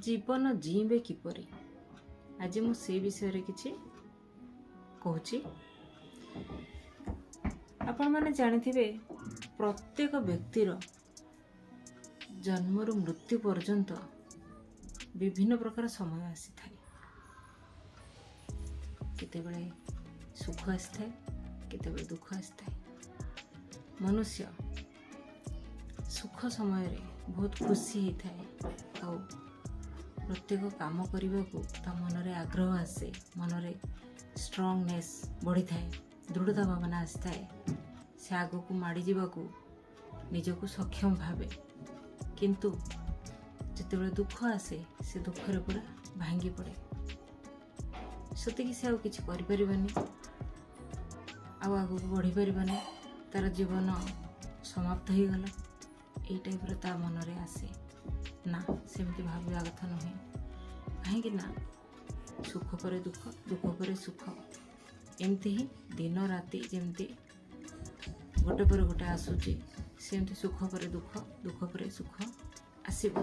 ଜୀବନ ଜିଇଁବେ କିପରି, ଆଜି ମୁଁ ସେ ବିଷୟରେ କିଛି କହୁଛି। ଆପଣମାନେ ଜାଣିଥିବେ, ପ୍ରତ୍ୟେକ ବ୍ୟକ୍ତିର ଜନ୍ମରୁ ମୃତ୍ୟୁ ପର୍ଯ୍ୟନ୍ତ ବିଭିନ୍ନ ପ୍ରକାର ସମୟ ଆସିଥାଏ। କେତେବେଳେ ସୁଖ ଆସିଥାଏ, କେତେବେଳେ ଦୁଃଖ ଆସିଥାଏ। ମନୁଷ୍ୟ ସୁଖ ସମୟରେ ବହୁତ ଖୁସି ହେଇଥାଏ ଆଉ ପ୍ରତ୍ୟେକ କାମ କରିବାକୁ ତା ମନରେ ଆଗ୍ରହ ଆସେ, ମନରେ ଷ୍ଟ୍ରଙ୍ଗନେସ୍ ବଢ଼ିଥାଏ, ଦୃଢ଼ତା ଭାବନା ଆସିଥାଏ। ସେ ଆଗକୁ ମାଡ଼ିଯିବାକୁ ନିଜକୁ ସକ୍ଷମ ଭାବେ। କିନ୍ତୁ ଯେତେବେଳେ ଦୁଃଖ ଆସେ, ସେ ଦୁଃଖରେ ପୁରା ଭାଙ୍ଗି ପଡ଼େ। ସେତିକି ସେ ଆଉ କିଛି କରିପାରିବନି, ଆଉ ଆଗକୁ ବଢ଼ିପାରିବନି, ତାର ଜୀବନ ସମାପ୍ତ ହେଇଗଲା, ଏଇ ଟାଇପ୍ର ତା ମନରେ ଆସେ। ନା, ସେମିତି ଭାବିବା କଥା ନୁହେଁ। କାହିଁକି ନା ସୁଖ ପରେ ଦୁଃଖ, ଦୁଃଖ ପରେ ସୁଖ, ଏମିତି ହିଁ ଦିନ ରାତି ଯେମିତି ଗୋଟେ ପରେ ଗୋଟେ ଆସୁଛି, ସେମିତି ସୁଖ ପରେ ଦୁଃଖ, ଦୁଃଖ ପରେ ସୁଖ ଆସିବ।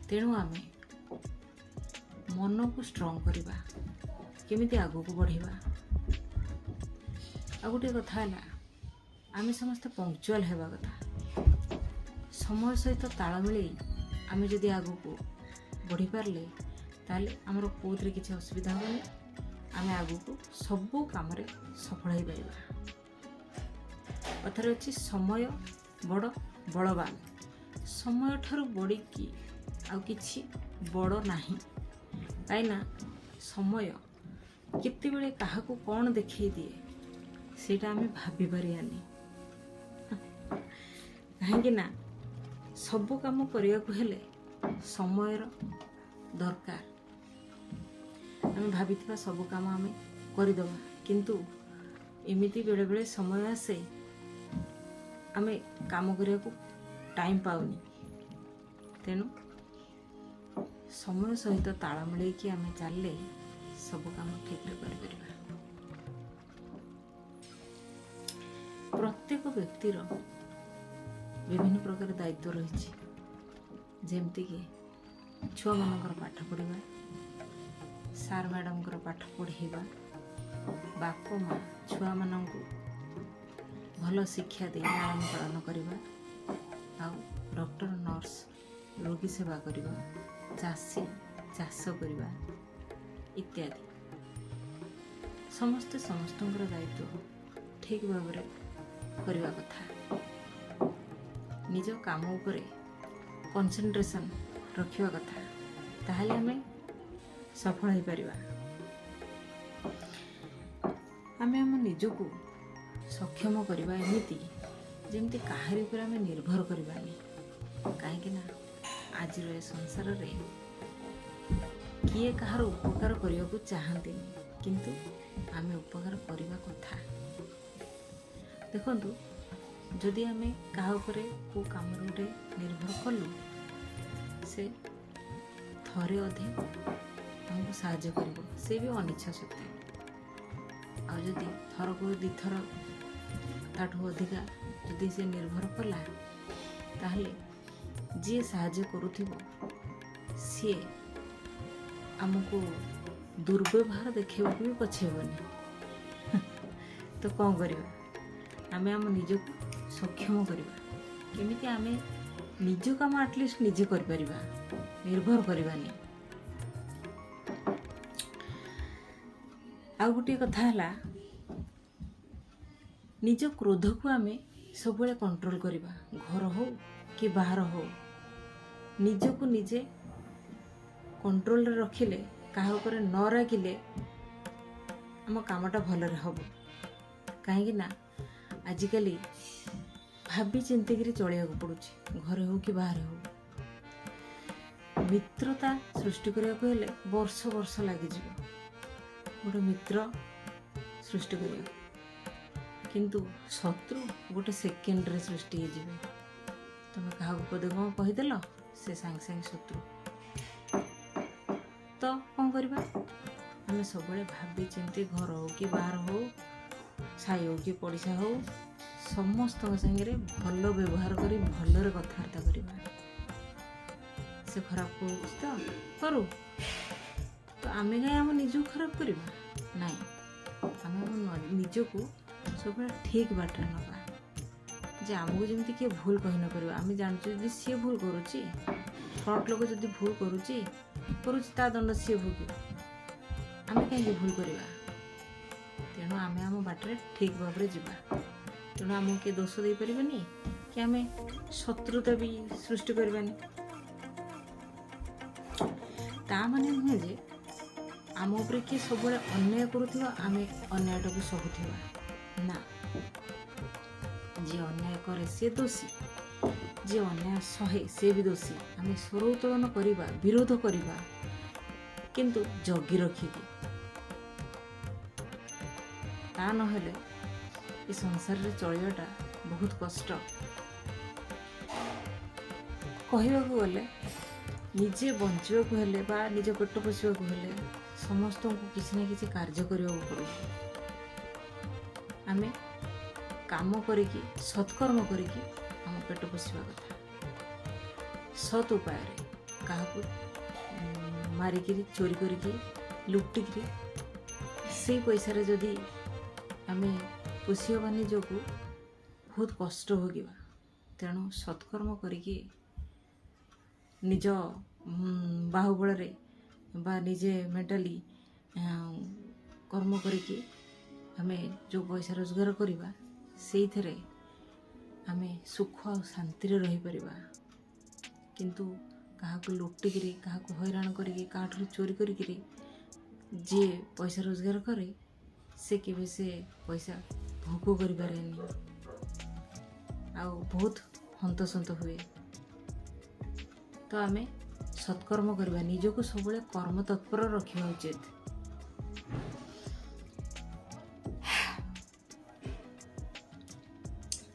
ତେଣୁ ଆମେ ମନକୁ ଷ୍ଟ୍ରଙ୍ଗ କରିବା, କେମିତି ଆଗକୁ ବଢ଼ିବା। ଆଉ ଗୋଟିଏ କଥା ହେଲା, ଆମେ ସମସ୍ତେ ପଙ୍କ୍ଚୁଆଲ୍ ହେବା କଥା। ସମୟ ସହିତ ତାଳ ମିଳେଇ ଆମେ ଯଦି ଆଗକୁ ବଢ଼ିପାରିଲେ, ତାହେଲେ ଆମର କେଉଁଥିରେ କିଛି ଅସୁବିଧା ହେବନି। ଆମେ ଆଗକୁ ସବୁ କାମରେ ସଫଳ ହେଇପାରିବା। କଥାରେ ଅଛି, ସମୟ ବଡ଼ ବଳବାନ। ସମୟଠାରୁ ବଢ଼ିକି ଆଉ କିଛି ବଡ଼ ନାହିଁ। କାହିଁକିନା ସମୟ କେତେବେଳେ କାହାକୁ କ'ଣ ଦେଖେଇ ଦିଏ, ସେଇଟା ଆମେ ଭାବିପାରିବାନି। କାହିଁକି ନା ସବୁ କାମ କରିବାକୁ ହେଲେ ସମୟର ଦରକାର। ଆମେ ଭାବିଥିବା ସବୁ କାମ ଆମେ କରିଦେବା, କିନ୍ତୁ ଏମିତି ବେଳେବେଳେ ସମୟ ଆସେ, ଆମେ କାମ କରିବାକୁ ଟାଇମ୍ ପାଉନି। ତେଣୁ ସମୟ ସହିତ ତାଳ ମିଳେଇକି ଆମେ ଚାଲିଲେ ସବୁ କାମ ଠିକ୍ରେ କରିପାରିବା। ପ୍ରତ୍ୟେକ ବ୍ୟକ୍ତିର ବିଭିନ୍ନ ପ୍ରକାର ଦାୟିତ୍ୱ ରହିଛି, ଯେମିତିକି ଛୁଆମାନଙ୍କର ପାଠ ପଢ଼ିବା, ସାର୍ ମ୍ୟାଡ଼ାମଙ୍କର ପାଠ ପଢ଼େଇବା, ବାପ ମା ଛୁଆମାନଙ୍କୁ ଭଲ ଶିକ୍ଷା ଦେଇ ଲାଳନ ପାଳନ କରିବା, ଆଉ ଡକ୍ଟର ନର୍ସ ରୋଗୀ ସେବା କରିବା, ଚାଷୀ ଚାଷ କରିବା ଇତ୍ୟାଦି। ସମସ୍ତେ ସମସ୍ତଙ୍କର ଦାୟିତ୍ୱ ଠିକ୍ ଭାବରେ କରିବା କଥା, ନିଜ କାମ ଉପରେ କନସେନ୍ଟ୍ରେସନ୍ ରଖିବା କଥା, ତାହେଲେ ଆମେ ସଫଳ ହେଇପାରିବା। ଆମେ ଆମ ନିଜକୁ ସକ୍ଷମ କରିବା ଏମିତି, ଯେମିତି କାହାରି ଉପରେ ଆମେ ନିର୍ଭର କରିବାନି। କାହିଁକି ନା ଆଜିର ଏ ସଂସାରରେ କିଏ କାହାର ଉପକାର କରିବାକୁ ଚାହାନ୍ତିନି, କିନ୍ତୁ ଆମେ ଉପକାର କରିବା କଥା। ଦେଖନ୍ତୁ, ଯଦି ଆମେ କାହା ଉପରେ କେଉଁ କାମରେ ଗୋଟେ ନିର୍ଭର କଲୁ, ସେ ଥରେ ଅଧେ ଆମକୁ ସାହାଯ୍ୟ କରିବ, ସେ ବି ଅନିଚ୍ଛା ସତ୍ତ୍ୱେ। ଆଉ ଯଦି ଥରକୁ ଦୁଇଥର, ତାଠୁ ଅଧିକା ଯଦି ସେ ନିର୍ଭର କଲା, ତାହେଲେ ଯିଏ ସାହାଯ୍ୟ କରୁଥିବ ସିଏ ଆମକୁ ଦୁର୍ବ୍ୟବହାର ଦେଖେଇବାକୁ ବି ପଛେଇବନି। ତ କ'ଣ କରିବା? ଆମେ ଆମ ନିଜକୁ ସକ୍ଷମ କରିବା, କେମିତି ଆମେ ନିଜ କାମ ଆଟଲିଷ୍ଟ ନିଜେ କରିପାରିବା, ନିର୍ଭର କରିବାନି। ଆଉ ଗୋଟିଏ କଥା ହେଲା, ନିଜ କ୍ରୋଧକୁ ଆମେ ସବୁବେଳେ କଣ୍ଟ୍ରୋଲ କରିବା। ଘର ହଉ କି ବାହାର ହଉ, ନିଜକୁ ନିଜେ କଣ୍ଟ୍ରୋଲରେ ରଖିଲେ, କାହା ଉପରେ ନ ରାଗିଲେ ଆମ କାମଟା ଭଲରେ ହେବ। କାହିଁକି ନା ଆଜିକାଲି ଭାବି ଚିନ୍ତିକିରି ଚଳିବାକୁ ପଡ଼ୁଛି, ଘରେ ହଉ କି ବାହାରେ ହଉ। ମିତ୍ରତା ସୃଷ୍ଟି କରିବାକୁ ହେଲେ ବର୍ଷ ବର୍ଷ ଲାଗିଯିବ ଗୋଟେ ମିତ୍ର ସୃଷ୍ଟି କରିବାକୁ, କିନ୍ତୁ ଶତ୍ରୁ ଗୋଟେ ସେକେଣ୍ଡରେ ସୃଷ୍ଟି ହେଇଯିବେ। ତୁମେ କାହାକୁ ପଦେ କ'ଣ କହିଦେଲ, ସେ ସାଙ୍ଗେ ସାଙ୍ଗେ ଶତ୍ରୁ। ତ କ'ଣ କରିବା? ଆମେ ସବୁବେଳେ ଭାବି ଚିନ୍ତି ଘର ହଉ କି ବାହାର ହଉ, ସାହି ହଉ କି ପଡ଼ିଶା ହଉ, ସମସ୍ତଙ୍କ ସାଙ୍ଗରେ ଭଲ ବ୍ୟବହାର କରି ଭଲରେ କଥାବାର୍ତ୍ତା କରିବା। ସେ ଖରାପ କରୁଛି ତ କରୁ, ତ ଆମେ କାହିଁ ଆମ ନିଜକୁ ଖରାପ କରିବା? ନାଇଁ, ଆମେ ଆମ ନିଜକୁ ସବୁବେଳେ ଠିକ୍ ବାଟରେ ନେବା, ଯେ ଆମକୁ ଯେମିତି କିଏ ଭୁଲ କହି ନପାରିବ। ଆମେ ଜାଣୁଛୁ ଯଦି ସିଏ ଭୁଲ କରୁଛି, ଫ୍ରଣ୍ଟ ଲୋକ ଯଦି ଭୁଲ କରୁଛି କରୁଛି, ତା ଦଣ୍ଡ ସିଏ ଭୋଗିବ, ଆମେ କାହିଁକି ଭୁଲ କରିବା? ତେଣୁ ଆମେ ଆମ ବାଟରେ ଠିକ୍ ଭାବରେ ଯିବା। ତେଣୁ ଆମକୁ କିଏ ଦୋଷ ଦେଇପାରିବେନି କି ଆମେ ଶତ୍ରୁତା ବି ସୃଷ୍ଟି କରିବାନି। ତା ମାନେ ନୁହେଁ ଯେ ଆମ ଉପରେ କିଏ ସବୁବେଳେ ଅନ୍ୟାୟ କରୁଥିବ ଆମେ ଅନ୍ୟାୟଟାକୁ ସହୁଥିବା। ନା, ଯିଏ ଅନ୍ୟାୟ କରେ ସିଏ ଦୋଷୀ, ଯିଏ ଅନ୍ୟାୟ ସହେ ସିଏ ବି ଦୋଷୀ। ଆମେ ସ୍ୱର ଉତ୍ତୋଳନ କରିବା, ବିରୋଧ କରିବା, କିନ୍ତୁ ଜଗି ରଖିକି। ତା ନହେଲେ ଏ ସଂସାରରେ ଚଳିବାଟା ବହୁତ କଷ୍ଟ। କହିବାକୁ ଗଲେ ନିଜେ ବଞ୍ଚିବାକୁ ହେଲେ ବା ନିଜ ପେଟ ପୋଷିବାକୁ ହେଲେ ସମସ୍ତଙ୍କୁ କିଛି ନା କିଛି କାର୍ଯ୍ୟ କରିବାକୁ ପଡ଼ିବ। ଆମେ କାମ କରିକି, ସତ୍କର୍ମ କରିକି ଆମ ପେଟ ପୋଷିବା କଥା, ସତ୍ ଉପାୟରେ। କାହାକୁ ମାରିକିରି, ଚୋରି କରିକି, ଲୁଟିକିରି ସେଇ ପଇସାରେ ଯଦି ଆମେ ପୋଷିବା ନିଜକୁ, ବହୁତ କଷ୍ଟ ଭୋଗିବା। ତେଣୁ ସତ୍କର୍ମ କରିକି ନିଜ ବାହୁବଳରେ ବା ନିଜେ ମେଣ୍ଟାଲି କର୍ମ କରିକି ଆମେ ଯେଉଁ ପଇସା ରୋଜଗାର କରିବା, ସେଇଥିରେ ଆମେ ସୁଖ ଆଉ ଶାନ୍ତିରେ ରହିପାରିବା। କିନ୍ତୁ କାହାକୁ ଲୁଟିକିରି, କାହାକୁ ହଇରାଣ କରିକି, କାହାଠାରୁ ଚୋରି କରିକିରି ଯିଏ ପଇସା ରୋଜଗାର କରେ, ସେ କେବେ ସେ ପଇସା ଭୋଗ କରିପାରେନି ଆଉ ବହୁତ ହନ୍ତସନ୍ତ ହୁଏ। ତ ଆମେ ସତ୍କର୍ମ କରିବା, ନିଜକୁ ସବୁବେଳେ କର୍ମ ତତ୍ପର ରଖିବା ଉଚିତ।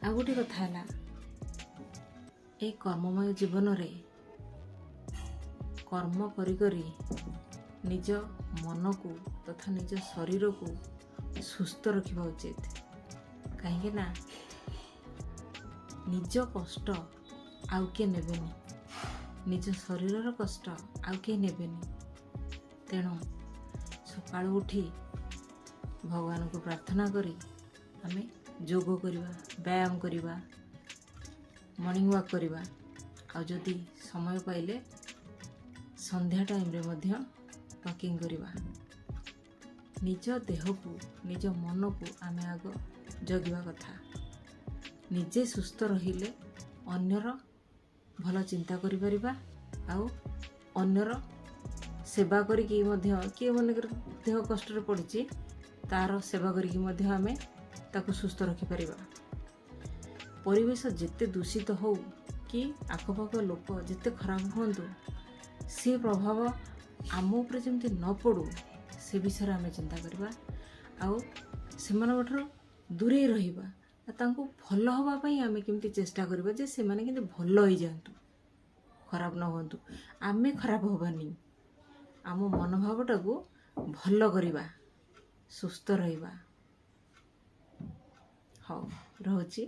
ଆଉ ଗୋଟେ କଥା ହେଲା, ଏଇ କର୍ମମୟ ଜୀବନରେ କର୍ମ କରି କରି ନିଜ ମନକୁ ତଥା ନିଜ ଶରୀରକୁ ସୁସ୍ଥ ରଖିବା ଉଚିତ। କାହିଁକି ନା ନିଜ କଷ୍ଟ ଆଉ କିଏ ନେବେନି, ନିଜ ଶରୀରର କଷ୍ଟ ଆଉ କିଏ ନେବେନି। ତେଣୁ ସକାଳୁ ଉଠି ଭଗବାନଙ୍କୁ ପ୍ରାର୍ଥନା କରି ଆମେ ଯୋଗ କରିବା, ବ୍ୟାୟାମ କରିବା, ମର୍ଣ୍ଣିଂ ୱାକ୍ କରିବା, ଆଉ ଯଦି ସମୟ ପାଇଲେ ସନ୍ଧ୍ୟା ଟାଇମ୍ରେ ମଧ୍ୟ ୱାକିଂ କରିବା। ନିଜ ଦେହକୁ, ନିଜ ମନକୁ ଆମେ ଆଗ ଜଗିବା କଥା। ନିଜେ ସୁସ୍ଥ ରହିଲେ ଅନ୍ୟର ଭଲ ଚିନ୍ତା କରିପାରିବା, ଆଉ ଅନ୍ୟର ସେବା କରିକି ମଧ୍ୟ, କିଏ ମନେକର ଦେହ କଷ୍ଟରେ ପଡ଼ିଛି, ତା'ର ସେବା କରିକି ମଧ୍ୟ ଆମେ ତାକୁ ସୁସ୍ଥ ରଖିପାରିବା। ପରିବେଶ ଯେତେ ଦୂଷିତ ହଉ କି ଆଖପାଖ ଲୋକ ଯେତେ ଖରାପ ହୁଅନ୍ତୁ, ସେ ପ୍ରଭାବ ଆମ ଉପରେ ଯେମିତି ନ ପଡ଼ୁ ସେ ବିଷୟରେ ଆମେ ଚିନ୍ତା କରିବା, ଆଉ ସେମାନଙ୍କଠାରୁ ଦୂରେଇ ରହିବା, ଆଉ ତାଙ୍କୁ ଭଲ ହେବା ପାଇଁ ଆମେ କେମିତି ଚେଷ୍ଟା କରିବା ଯେ ସେମାନେ କେମିତି ଭଲ ହେଇଯାଆନ୍ତୁ, ଖରାପ ନ ହୁଅନ୍ତୁ। ଆମେ ଖରାପ ହେବାନି, ଆମ ମନୋଭାବଟାକୁ ଭଲ କରିବା, ସୁସ୍ଥ ରହିବା। ହଉ, ରହୁଛି।